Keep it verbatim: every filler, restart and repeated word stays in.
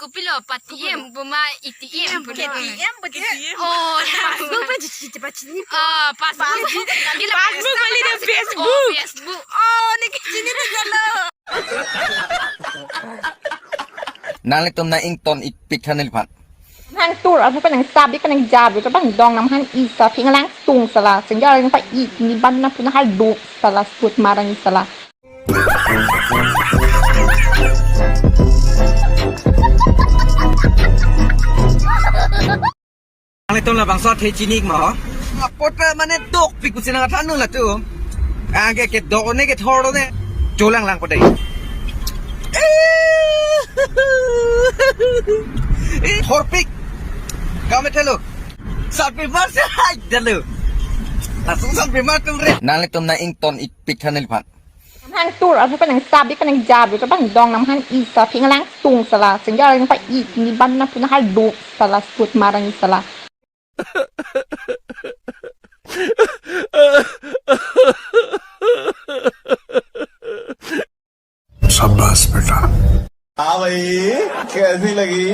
Kopilo, Paytm pu ma, ATM pu, ATM pu, ATM. Oh, passbook pen chichi pa chini. Oh, passbook. Passbook kali de, Facebook. Oh, Facebook. Oh, ne kachini de jalo. Nanglitum nang ington-ikpik tha neliphan. Nang tur, aso pa nang sabi pa nang jabi pa nang dong nam han isa phi nang langsung sala. Sengja nang pa i ni ban na puna hal duk sala, sut marang sala. Nanglitum labangso athe chini-ik ma ho? Apot pa mane dokpik pusi nang than-un latum. Anke kedokne kethorne. Cholang lang padai. Eh, thorpik. Kame thelo. Sarpimar si hai dalo. Langsung sarpimar tum re. Nanglitum nang ington-ikpik tha neliphan. Nang tur, aso pa nang sabi pa nang jabi pa nang dong nam han isa phi nang langsung sala. Sengja nang pa i ni ban na puna hal duk sala, sut marang sala. शाबाश बेटा। हाँ भाई, कैसी लगी?